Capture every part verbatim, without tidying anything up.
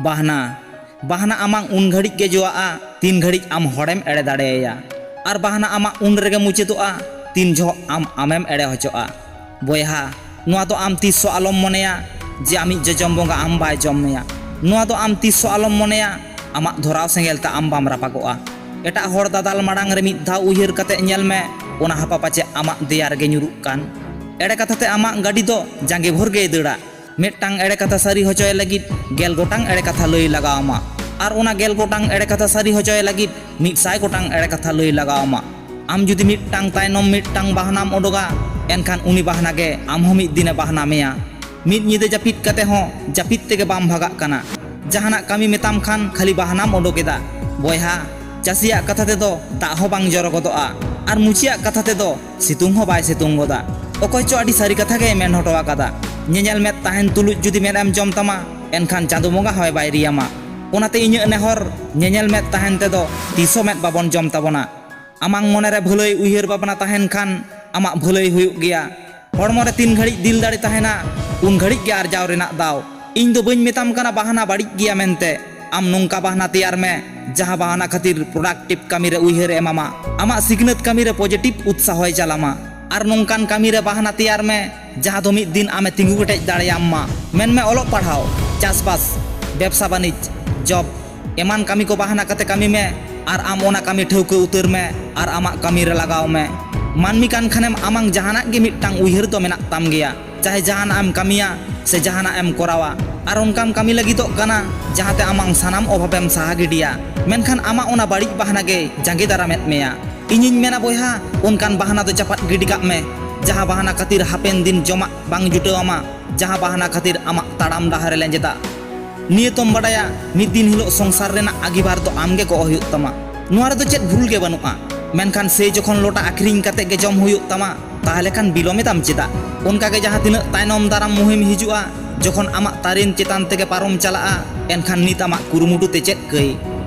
ᱵᱟᱦᱱᱟ᱾ ᱵᱟᱦᱱᱟ ᱟᱢᱟᱜ ᱩᱱ ᱜᱷᱟᱹᱲᱤᱡ ᱜᱮ ᱡᱚᱣᱟᱜᱼᱟ, ᱛᱤᱱ ᱜᱷᱟᱹᱲᱤᱡ ᱟᱢ ᱦᱚᱲᱮᱢ ᱮᱲᱮ ᱫᱟᱲᱮᱭᱟᱭᱟ᱾ ᱟᱨ ᱵᱟᱦᱱᱟ ᱟᱢᱟᱜ ᱩᱱ ᱨᱮᱜᱮ ᱢᱩᱪᱟᱹᱫᱚᱜᱼᱟ, ᱛᱤᱱ ᱡᱚᱦᱚᱜ ᱟᱢ ᱟᱢᱮᱢ ᱮᱲᱮ ᱦᱚᱪᱚᱜᱼᱟ᱾ ᱵᱚᱭᱦᱟ, ᱱᱚᱣᱟ ᱫᱚ ᱟᱢ ᱛᱤᱥ ᱦᱚᱸ ᱟᱞᱚᱢ ᱢᱚᱱᱮᱭᱟ ᱡᱮ ᱟᱢᱤᱡ ᱡᱚᱡᱚᱢ ᱵᱚᱸᱜᱟ ᱟᱢ ᱵᱟᱭ ᱡᱚᱢ ᱢᱮᱭᱟ᱾ ᱱᱚᱣᱟ ᱫᱚ ᱟᱢ ᱛᱤᱥ ᱦᱚᱸ ᱟᱞᱚᱢ ᱢᱚᱱᱮᱭᱟ ᱟᱢᱟᱜ ᱫᱷᱚᱨᱟᱣ ᱥᱮᱸᱜᱮᱞ ᱛᱮ ᱟᱢ ᱵᱟᱢ ᱨᱟᱯᱟᱜᱚᱜᱼᱟ᱾ ᱮᱴᱟᱜ ᱦᱚᱲ ᱫᱟᱫᱟᱞ ᱢᱟᱲᱟᱝ ᱨᱮ ᱢᱤᱫ ᱫᱷᱟᱣ ᱩᱭᱦᱟᱹᱨ ᱠᱟᱛᱮ ᱧᱮᱞ ᱢᱮ, ᱚᱱᱟ ᱦᱟᱯᱟ ᱯᱟᱪᱮ ᱟᱢᱟᱜ ᱫᱮᱭᱟ ᱨᱮᱜᱮ ᱧᱩᱨᱩᱜ ᱠᱟᱱ᱾ ᱮᱲᱮ ᱠᱟᱛᱷᱟ ᱛᱮ ᱟᱢᱟᱜ ᱜᱟᱹᱰᱤ ᱫᱚ ᱡᱟᱸᱜᱮ ᱵᱷᱳᱨ ᱜᱮᱭ ᱫᱟᱹᱲᱟ᱾ ᱢᱤᱫᱴᱟᱝ ᱮᱲᱮ ᱠᱟᱛᱷᱟ ᱥᱟᱹᱨᱤ ᱦᱚᱪᱚᱭ ᱞᱟᱹᱜᱤᱫ ᱜᱮᱞ ᱜᱚᱴᱟᱝ ᱮᱲᱮ ᱠᱟᱛᱷᱟ ᱞᱟᱹᱭ ᱞᱟᱜᱟᱣ ᱟᱢᱟ᱾ ᱟᱨ ᱚᱱᱟ ᱜᱮᱞ ᱜᱚᱴᱟᱝ ᱮᱲᱮ ᱠᱟᱛᱷᱟ ᱥᱟᱹᱨᱤ ᱦᱚᱪᱚᱭ ᱞᱟᱹᱜᱤᱫ ᱢᱤᱫ ᱥᱟᱭ ᱜᱚᱴᱟᱝ ᱮᱲᱮ ᱠᱟᱛᱷᱟ ᱞᱟᱹᱭ ᱞᱟᱜᱟᱣ ᱟᱢᱟ᱾ ᱟᱢ ᱡᱩᱫᱤ ᱢᱤᱫᱴᱟᱝ ᱛᱟᱭᱱᱚᱢ ᱢᱤᱫᱴᱟᱝ ᱵᱟᱦᱱᱟᱢ ᱚᱰᱚᱜᱟ, ᱮᱱᱠᱷᱟᱱ ᱩᱱᱤ ᱵᱟᱦᱱᱟ ᱜᱮ ᱟᱢ ᱦᱚᱸ ᱢᱤᱫ ᱫᱤᱱᱮ ᱵᱟᱦᱱᱟ ᱢᱮᱭᱟ᱾ ᱢᱤᱫ ᱧᱤᱫᱟᱹ ᱡᱟᱹᱯᱤᱫ ᱠᱟᱛᱮ ᱦᱚᱸ ᱡᱟᱹᱯᱤᱫ ᱛᱮᱜᱮ ᱵᱟᱢ ᱵᱷᱟᱜᱟᱜ ᱠᱟᱱᱟ᱾ ᱡᱟᱦᱟᱱᱟᱜ ᱠᱟᱹᱢᱤ ᱢᱮᱛᱟᱢ ᱠᱷᱟᱱ ᱠᱷᱟᱹᱞᱤ ᱵᱟᱦᱱᱟᱢ ᱚᱰᱚᱠ ᱮᱫᱟ᱾ ᱵᱚᱭᱦᱟ, ᱪᱟᱹᱥᱤᱭᱟᱜ ᱠᱟᱛᱷᱟ ᱛᱮᱫᱚ ᱫᱟᱜ ᱦᱚᱸ ᱵᱟᱝ ᱡᱚᱨᱚ ᱜᱚᱫᱚᱜᱼᱟ, ᱟᱨ ᱢᱩᱪᱤᱭᱟᱜ ᱠᱟᱛᱷᱟ ᱛᱮᱫᱚ ᱥᱤᱛᱩᱝ ᱦᱚᱸ ᱵᱟᱭ ᱥᱤᱛᱩᱝ ᱜᱚᱫᱟ᱾ ᱚᱠᱚᱭ ᱪᱚ ᱟᱹᱰᱤ ᱥᱟᱹᱨᱤ ᱠᱟᱛᱷᱟ ᱜᱮᱭ ᱢᱮᱱ ᱦᱚᱴᱚ ᱟᱠᱟᱫᱟ, "ᱧᱮᱧᱮᱞ ᱢᱮᱫ ᱛᱟᱦᱮᱱ ᱛᱩᱞᱩᱡ ᱡᱩᱫᱤ ᱢᱮᱫ ᱮᱢ ᱡᱚᱢ ᱛᱟᱢᱟ, ᱮᱱᱠᱷᱟᱱ ᱪᱟᱸᱫᱚ ᱵᱚᱸᱜᱟ ᱦᱚᱸᱭ ᱵᱟᱭ ᱨᱤᱭᱟᱢᱟ᱾" ᱚᱱᱟᱛᱮ ᱤᱧᱟᱹᱜ ᱱᱮᱦᱚᱨ, ᱧᱮᱧᱮᱞ ᱢᱮᱫ ᱛᱟᱦᱮᱱ ᱛᱮᱫᱚ ᱛᱤᱥ ᱦᱚᱸ ᱢᱮᱫ ᱵᱟᱵᱚᱱ ᱡᱚᱢ ᱛᱟᱵᱚᱱᱟ᱾ ᱟᱢᱟᱝ ᱢᱚᱱᱮᱨᱮ ᱵᱷᱟᱹᱞᱟᱹᱭ ᱩᱭᱦᱟᱹᱨ ᱵᱷᱟᱵᱽᱱᱟ ᱛᱟᱦᱮᱱ ᱠᱷᱟᱱ ᱟᱢᱟᱜ ᱵᱷᱟᱹᱞᱟᱹᱭ ᱦᱩᱭᱩᱜ ᱜᱮᱭᱟ᱾ ᱦᱚᱲᱢᱚ ᱨᱮ ᱛᱤᱱ ᱜᱷᱟᱹᱲᱤᱡ ᱫᱤᱞ ᱫᱟᱲᱮ ᱛᱟᱦᱮᱱᱟ, ᱩᱱ ᱜᱷᱟᱹᱲᱤᱡ ᱜᱮ ᱟᱨᱡᱟᱣ ᱨᱮᱱᱟᱜ ᱫᱟᱣ᱾ ᱤᱧ ᱫᱚ ᱵᱟᱹᱧ ᱢᱮᱛᱟᱢ ᱠᱟᱱᱟ ᱵᱟᱦᱟᱱᱟ ᱵᱟᱹᱲᱤᱡ ᱜᱮᱭᱟ ᱢᱮᱱᱛᱮ᱾ ᱟᱢ ᱱᱚᱝᱠᱟ ᱵᱟᱦᱟᱱᱟ ᱛᱮᱭᱟᱨ ᱢᱮ, ᱡᱟᱦᱟᱸ ᱵᱟᱦᱟᱱᱟ ᱠᱷᱟᱹᱛᱤᱨ productive ᱠᱟᱹᱢᱤ ᱨᱮ ᱩᱭᱦᱟᱹᱨ ᱮ ᱮᱢᱟᱢᱟ, ᱟᱢᱟᱜ ᱥᱤᱠᱷᱱᱟᱹᱛ ᱠᱟᱹᱢᱤ ᱨᱮ positive ᱩᱛᱥᱟᱦᱚᱭ ᱪᱟᱞᱟᱢᱟ᱾ ᱟᱨ ᱱᱚᱝᱠᱟᱱ ᱠᱟᱹᱢᱤ ᱨᱮ ᱵᱟᱦᱟᱱᱟ ᱛᱮᱭᱟᱨ ᱢᱮ, ᱡᱟᱦᱟᱸ ᱫᱚ ᱢᱤᱫ ᱫᱤᱱ ᱟᱢᱮ ᱛᱤᱸᱜᱩ ᱠᱮᱴᱮᱡ ᱫᱟᱲᱮᱭᱟᱢ ᱢᱟ᱾ ᱢᱮᱱᱢᱮ ᱚᱞᱚᱜ ᱯᱟᱲᱦᱟᱣ, ᱪᱟᱥᱵᱟᱥ, ᱵᱮᱵᱽᱥᱟ ᱵᱟᱹᱱᱤᱡᱽ, job, ᱮᱢᱟᱱ ᱠᱟᱹᱢᱤ ᱠᱚ ᱵᱟᱦᱟᱱᱟ ᱠᱟᱛᱮ ᱠᱟᱹᱢᱤ ᱢᱮ᱾ ᱟᱨ ᱟᱢ ᱚᱱᱟ ᱠᱟᱹᱢᱤ ᱴᱷᱟᱹᱣᱠᱟᱹ ᱩᱛᱟᱹᱨ ᱢᱮ ᱟᱨ ᱟᱢᱟᱜ ᱠᱟᱹᱢᱤ ᱨᱮ ᱞᱟᱜᱟᱣ ᱢᱮ᱾ ᱢᱟᱹᱱᱢᱤ ᱠᱟᱱ ᱠᱷᱟᱱᱮᱢ, ᱟᱢᱟᱝ ᱡᱟᱦᱟᱱᱟᱜ ᱜᱮ ᱢᱤᱫᱴᱟᱝ ᱩᱭᱦᱟᱹᱨ ᱫᱚ ᱢᱮᱱᱟᱜ ᱛᱟᱢ ᱜᱮᱭᱟ᱾ ᱪᱟᱦᱮ ᱡᱟᱦᱟᱱᱟᱜ ᱮᱢ ᱠᱟᱹᱢᱤᱭᱟ ᱥᱮ ᱡᱟᱦᱟᱱᱟᱜ ᱮᱢ ᱠᱚᱨᱟᱣᱟ, ᱟᱨ ᱚᱱᱠᱟᱢ ᱠᱟᱹᱢᱤ ᱞᱟᱹᱜᱤᱫᱚᱜ ᱠᱟᱱᱟ ᱡᱟᱦᱟᱸᱛᱮ ᱟᱢᱟᱝ ᱥᱟᱱᱟᱢ ᱚᱵᱷᱟᱵᱮᱢ ᱥᱟᱦᱟ ᱜᱤᱰᱤᱭᱟ, ᱢᱮᱱᱠᱷᱟᱱ ᱟᱢᱟᱜ ᱚᱱᱟ ᱵᱟᱹᱲᱤᱡ ᱵᱟᱦᱱᱟ ᱜᱮ ᱡᱟᱸᱜᱮ ᱫᱟᱨᱟᱢᱮᱫ ᱢᱮᱭᱟ᱾ ᱤᱧᱤᱧ ᱢᱮᱱᱟ ᱵᱚᱭᱦᱟ, ᱚᱱᱠᱟᱱ ᱵᱟᱦᱱᱟ ᱫᱚ ᱪᱟᱯᱟᱫ ᱜᱤᱰᱤ ᱠᱟᱜ ᱢᱮ, ᱡᱟᱦᱟᱸ ᱵᱟᱦᱱᱟ ᱠᱷᱟᱹᱛᱤᱨ ᱦᱟᱯᱮᱱ ᱫᱤᱱ ᱡᱚᱢᱟᱜ ᱵᱟᱝ ᱡᱩᱴᱟᱹᱣ ᱟᱢᱟ, ᱡᱟᱦᱟᱸ ᱵᱟᱦᱱᱟ ᱠᱷᱟᱹᱛᱤᱨ ᱟᱢᱟᱜ ᱛᱟᱲᱟᱢ ᱰᱟᱦᱟᱨᱮ ᱞᱮᱸᱡᱮᱫᱟ᱾ ᱱᱤᱭᱟᱹ ᱛᱚᱢ ᱵᱟᱰᱟᱭᱟ, ᱢᱤᱫ ᱫᱤᱱ ᱦᱤᱞᱳᱜ ᱥᱚᱝᱥᱟᱨ ᱨᱮᱱᱟᱜ ᱟᱺᱜᱤᱵᱷᱟᱨ ᱫᱚ ᱟᱢ ᱜᱮ ᱜᱚᱜ ᱦᱩᱭᱩᱜ ᱛᱟᱢᱟ᱾ ᱱᱚᱣᱟ ᱨᱮᱫᱚ ᱪᱮᱫ ᱵᱷᱩᱞ ᱜᱮ ᱵᱟᱹᱱᱩᱜᱼᱟ᱾ ᱢᱮᱱᱠᱷᱟᱱ ᱥᱮᱭ ᱡᱚᱠᱷᱚᱱ ᱞᱚᱴᱟ ᱟᱹᱠᱷᱨᱤᱧ ᱠᱟᱛᱮ ᱜᱮ ᱡᱚᱢ ᱦᱩᱭᱩᱜ ᱛᱟᱢᱟ, ᱛᱟᱦᱞᱮ ᱠᱷᱟᱱ ᱵᱤᱞᱚᱢ ᱮᱫᱟᱢ ᱪᱮᱫᱟᱜ? ᱚᱱᱠᱟ ᱜᱮ ᱡᱟᱦᱟᱸ ᱛᱤᱱᱟᱹᱜ ᱛᱟᱭᱱᱚᱢ ᱫᱟᱨᱟᱢ ᱢᱩᱦᱤᱢ ᱦᱤᱡᱩᱜᱼᱟ, ᱡᱚᱠᱷᱚᱱ ᱟᱢᱟᱜ ᱛᱟᱨᱮᱱ ᱪᱮᱛᱟᱱ ᱛᱮᱜᱮ ᱯᱟᱨᱚᱢ ᱪᱟᱞᱟᱜᱼᱟ, ᱮᱱᱠᱷᱟᱱ ᱱᱤᱛ ᱟᱢᱟᱜ ᱠᱩᱨᱩᱢᱩᱴᱩ ᱛᱮ ᱪᱮᱫ ᱠᱟᱹᱭ?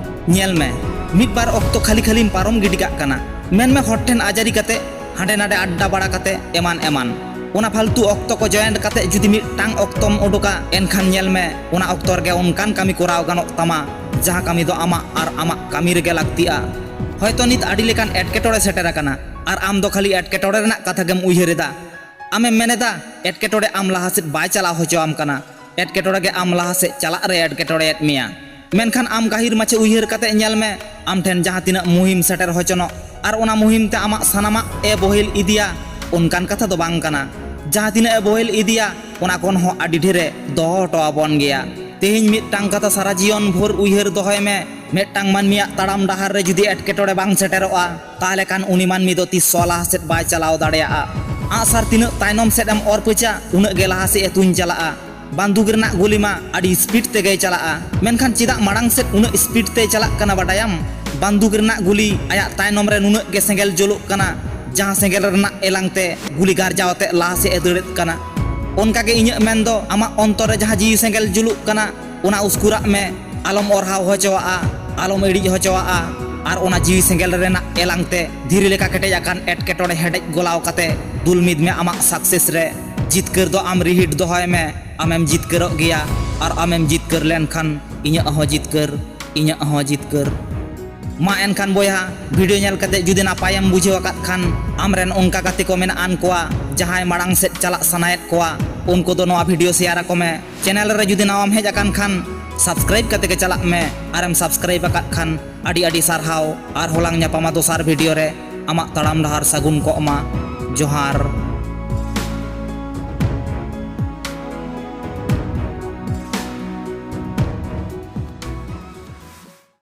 ᱧᱮᱞ ᱢᱮ, ᱢᱤᱫ ᱵᱟᱨ ᱚᱠᱛᱚ ᱠᱷᱟᱹᱞᱤ ᱠᱷᱟᱹᱞᱤᱢ ᱯᱟᱨᱚᱢ ᱜᱤᱰᱤ ᱠᱟᱜ ᱠᱟᱱᱟ᱾ ᱢᱮᱱᱢᱮ ᱦᱚᱲ ᱴᱷᱮᱱ ᱟᱡᱟᱨᱤ ᱠᱟᱛᱮ, ᱦᱟᱸᱰᱮ ᱱᱟᱰᱮ ᱟᱰᱰᱟ ᱵᱟᱲᱟ ᱠᱟᱛᱮ, ᱮᱢᱟᱱ ᱮᱢᱟᱱ᱾ ᱚᱱᱟ ᱯᱷᱟᱞᱛᱩ ᱚᱠᱛᱚ ᱠᱚ joint ᱠᱟᱛᱮ ᱡᱩᱫᱤ ᱢᱤᱫᱴᱟᱝ ᱚᱠᱛᱚᱢ ᱩᱰᱩᱠᱟ, ᱮᱱᱠᱷᱟᱱ ᱧᱮᱞ ᱢᱮ, ᱚᱱᱟ ᱚᱠᱛᱚ ᱨᱮᱜᱮ ᱚᱱᱠᱟᱱ ᱠᱟᱹᱢᱤ ᱠᱚᱨᱟᱣ ᱜᱟᱱᱚᱜ ᱛᱟᱢᱟ, ᱡᱟᱦᱟᱸ ᱠᱟᱹᱢᱤ ᱫᱚ ᱟᱢᱟᱜ ᱟᱨ ᱟᱢᱟᱜ ᱠᱟᱹᱢᱤ ᱨᱮᱜᱮ ᱞᱟᱹᱠᱛᱤᱜᱼᱟ᱾ ᱦᱚᱭᱛᱚ ᱱᱤᱛ ᱟᱹᱰᱤ ᱞᱮᱠᱟᱱ ᱮᱴᱠᱮᱴᱚᱬᱮ ᱥᱮᱴᱮᱨ ᱟᱠᱟᱱᱟ, ᱟᱨ ᱟᱢ ᱫᱚ ᱠᱷᱟᱹᱞᱤ ᱮᱴᱠᱮᱴᱚᱬᱮ ᱨᱮᱱᱟᱜ ᱠᱟᱛᱷᱟ ᱜᱮᱢ ᱩᱭᱦᱟᱹᱨ ᱮᱫᱟ᱾ ᱟᱢᱮᱢ ᱢᱮᱱ ᱮᱫᱟ, ᱮᱴᱠᱮᱴᱚᱬᱮ ᱟᱢ ᱞᱟᱦᱟ ᱥᱮᱫ ᱵᱟᱭ ᱪᱟᱞᱟᱣ ᱦᱚᱪᱚᱣᱟᱢ ᱠᱟᱱᱟ, ᱮᱴᱠᱮᱴᱚᱬᱮ ᱜᱮ ᱟᱢ ᱞᱟᱦᱟ ᱥᱮᱫ ᱪᱟᱞᱟᱜ ᱨᱮ ᱮᱴᱠᱮᱴᱚᱬᱮᱭᱮᱫ ᱢᱮᱭᱟ᱾ ᱢᱮᱱᱠᱷᱟᱱ ᱟᱢ ᱜᱟᱹᱦᱤᱨ ᱢᱟᱪᱷᱟ ᱩᱭᱦᱟᱹᱨ ᱠᱟᱛᱮ ᱧᱮᱞ ᱢᱮ, ᱟᱢ ᱴᱷᱮᱱ ᱡᱟᱦᱟᱸ ᱛᱤᱱᱟᱹᱜ ᱢᱩᱦᱤᱢ ᱥᱮᱴᱮᱨ ᱦᱚᱪᱚᱱᱚᱜ, ᱟᱨ ᱚᱱᱟ ᱢᱩᱦᱤᱢ ᱛᱮ ᱟᱢᱟᱜ ᱥᱟᱱᱟᱢᱟᱜ ᱮ ᱵᱚᱦᱮᱞ ᱤᱫᱤᱭᱟ, ᱚᱱᱠᱟᱱ ᱠᱟᱛᱷᱟ ᱫᱚ ᱵᱟᱝ ᱠᱟᱱᱟ᱾ ᱡᱟᱦᱟᱸ ᱛᱤᱱᱟᱹᱜ ᱮ ᱵᱚᱦᱮᱞ ᱤᱫᱤᱭᱟ, ᱚᱱᱟ ᱠᱷᱚᱱ ᱦᱚᱸ ᱟᱹᱰᱤ ᱰᱷᱮᱨᱮ ᱫᱚᱦᱚ ᱦᱚᱴᱚ ᱟᱵᱚᱱ ᱜᱮᱭᱟ᱾ ᱛᱮᱦᱮᱧ ᱢᱤᱫᱴᱟᱝ ᱠᱟᱛᱷᱟ ᱥᱟᱨᱟ ᱡᱤᱭᱚᱱ ᱵᱷᱳᱨ ᱩᱭᱦᱟᱹᱨ ᱫᱚᱦᱚᱭ ᱢᱮ, ᱢᱤᱫᱴᱟᱝ ᱢᱟᱹᱱᱢᱤᱭᱟᱜ ᱛᱟᱲᱟᱢ ᱰᱟᱦᱟᱨ ᱨᱮ ᱡᱩᱫᱤ ᱮᱴᱠᱮᱴᱚᱬᱮ ᱵᱟᱝ ᱥᱮᱴᱮᱨᱚᱜᱼᱟ, ᱛᱟᱦᱞᱮ ᱠᱷᱟᱱ ᱩᱱᱤ ᱢᱟᱹᱱᱢᱤ ᱫᱚ ᱛᱤᱥ ᱦᱚᱸ ᱞᱟᱦᱟ ᱥᱮᱫ ᱵᱟᱭ ᱪᱟᱞᱟᱣ ᱫᱟᱲᱮᱭᱟᱜᱼᱟ᱾ ᱟᱜᱼᱥᱟᱨ ᱛᱤᱱᱟᱹᱜ ᱛᱟᱭᱱᱚᱢ ᱥᱮᱫ ᱮᱢ ᱚᱨ ᱯᱟᱹᱪᱟ, ᱩᱱᱟᱹᱜ ᱜᱮ ᱞᱟᱦᱟ ᱥᱮᱫ ᱮ ᱛᱩᱧ ᱪᱟᱞᱟᱜᱼᱟ᱾ ᱵᱟᱱᱫᱩᱠ ᱨᱮᱱᱟᱜ ᱜᱩᱞᱤ ᱢᱟ ᱟᱹᱰᱤ speed ᱛᱮᱜᱮᱭ ᱪᱟᱞᱟᱜᱼᱟ, ᱢᱮᱱᱠᱷᱟᱱ ᱪᱮᱫᱟᱜ ᱢᱟᱲᱟᱝ ᱥᱮᱫ ᱩᱱᱟᱹᱜ speed ᱛᱮᱭ ᱪᱟᱞᱟᱜ ᱠᱟᱱᱟ ᱵᱟᱰᱟᱭᱟᱢ? ᱵᱟᱱᱫᱩᱠ ᱨᱮᱱᱟᱜ ᱜᱩᱞᱤ ᱟᱭᱟᱜ ᱛᱟᱭᱱᱚᱢ ᱨᱮ ᱱᱩᱱᱟᱹᱜ ᱜᱮ ᱥᱮᱸᱜᱮᱞ ᱡᱩᱞᱩᱜ ᱠᱟᱱᱟ, ᱡᱟᱦᱟᱸ ᱥᱮᱸᱜᱮᱞ ᱨᱮᱱᱟᱜ ᱮᱞᱟᱝ ᱛᱮ ᱜᱩᱞᱤ ᱜᱟᱨᱡᱟᱣ ᱟᱛᱮ ᱞᱟᱦᱟ ᱥᱮᱫ ᱮ ᱫᱟᱹᱲᱮᱫ ᱠᱟᱱᱟ᱾ ᱚᱱᱠᱟ ᱜᱮ ᱤᱧᱟᱹᱜ ᱢᱮᱱ ᱫᱚ, ᱟᱢᱟᱜ ᱚᱱᱛᱚᱨ ᱨᱮ ᱡᱟᱦᱟᱸ ᱡᱤᱣᱤ ᱥᱮᱸᱜᱮᱞ ᱡᱩᱞᱩᱜ ᱠᱟᱱᱟ, ᱚᱱᱟ ᱩᱥᱠᱩᱨᱟᱜ ᱢᱮ, ᱟᱞᱚᱢ ᱚᱨᱦᱟᱣ ᱦᱚᱪᱚᱣᱟᱜᱼᱟ, ᱟᱞᱚᱢ ᱤᱲᱤᱡ ᱦᱚᱪᱚᱣᱟᱜᱼᱟ᱾ ᱟᱨ ᱚᱱᱟ ᱡᱤᱣᱤ ᱥᱮᱸᱜᱮᱞ ᱨᱮᱱᱟᱜ ᱮᱞᱟᱝ ᱛᱮ ᱫᱷᱤᱨᱤ ᱞᱮᱠᱟ ᱠᱮᱴᱮᱡ ᱟᱠᱟᱱ ᱮᱴᱠᱮᱴᱚᱬᱮ ᱦᱮᱰᱮᱡ ᱜᱚᱞᱟᱣ ᱠᱟᱛᱮ ᱫᱩᱞ ᱢᱤᱫ ᱢᱮ ᱟᱢᱟᱜ success ᱨᱮ᱾ ᱡᱤᱛᱠᱟᱹᱨ ᱫᱚ ᱟᱢ ᱨᱤᱦᱤᱴ ᱫᱚᱦᱚᱭ ᱢᱮ, ᱟᱢᱮᱢ ᱡᱤᱛᱠᱟᱹᱨᱚᱜ ᱜᱮᱭᱟ᱾ ᱟᱨ ᱟᱢᱮᱢ ᱡᱤᱛᱠᱟᱹᱨ ᱞᱮᱱᱠᱷᱟᱱ ᱤᱧᱟᱹᱜ ᱦᱚᱸ ᱡᱤᱛᱠᱟᱹᱨ, ᱤᱧᱟᱹᱜ ᱦᱚᱸ ᱡᱤᱛᱠᱟᱹᱨ᱾ ᱢᱟ ᱮᱱᱠᱷᱟᱱ ᱵᱚᱭᱦᱟ, video ᱧᱮᱞ ᱠᱟᱛᱮ ᱡᱩᱫᱤ ᱱᱟᱯᱟᱭᱮᱢ ᱵᱩᱡᱷᱟᱹᱣ ᱟᱠᱟᱫ ᱠᱷᱟᱱ, ᱟᱢᱨᱮᱱ ᱚᱱᱠᱟ ᱜᱟᱛᱮ ᱠᱚ ᱢᱮᱱᱟᱜ ᱟᱱ ᱠᱚᱣᱟ ᱡᱟᱦᱟᱸᱭ ᱢᱟᱲᱟᱝ ᱥᱮᱫ ᱪᱟᱞᱟᱜ ᱥᱟᱱᱟᱭᱮᱫ ᱠᱚᱣᱟ, ᱩᱱᱠᱩ ᱫᱚ ᱱᱚᱣᱟ video share ᱟᱠᱚ ᱢᱮ᱾ Channel ᱨᱮ ᱡᱩᱫᱤ ᱱᱟᱣᱟᱢ ᱦᱮᱡ ᱟᱠᱟᱱ ᱠᱷᱟᱱ, subscribe ᱠᱟᱛᱮ ᱜᱮ ᱪᱟᱞᱟᱜ ᱢᱮ᱾ ᱟᱨᱮᱢ subscribe ᱟᱠᱟᱫ ᱠᱷᱟᱱ ᱟᱹᱰᱤ ᱟᱹᱰᱤ ᱥᱟᱨᱦᱟᱣ᱾ ᱟᱨᱦᱚᱸ ᱞᱟᱝ ᱧᱟᱯᱟᱢᱟ ᱫᱚᱥᱟᱨ video ᱨᱮ᱾ ᱟᱢᱟᱜ ᱛᱟᱲᱟᱢ ᱰᱟᱦᱟᱨ ᱥᱟᱹᱜᱩᱱ ᱠᱚᱜ ᱢᱟ᱾ ᱡᱚᱦᱟᱨ᱾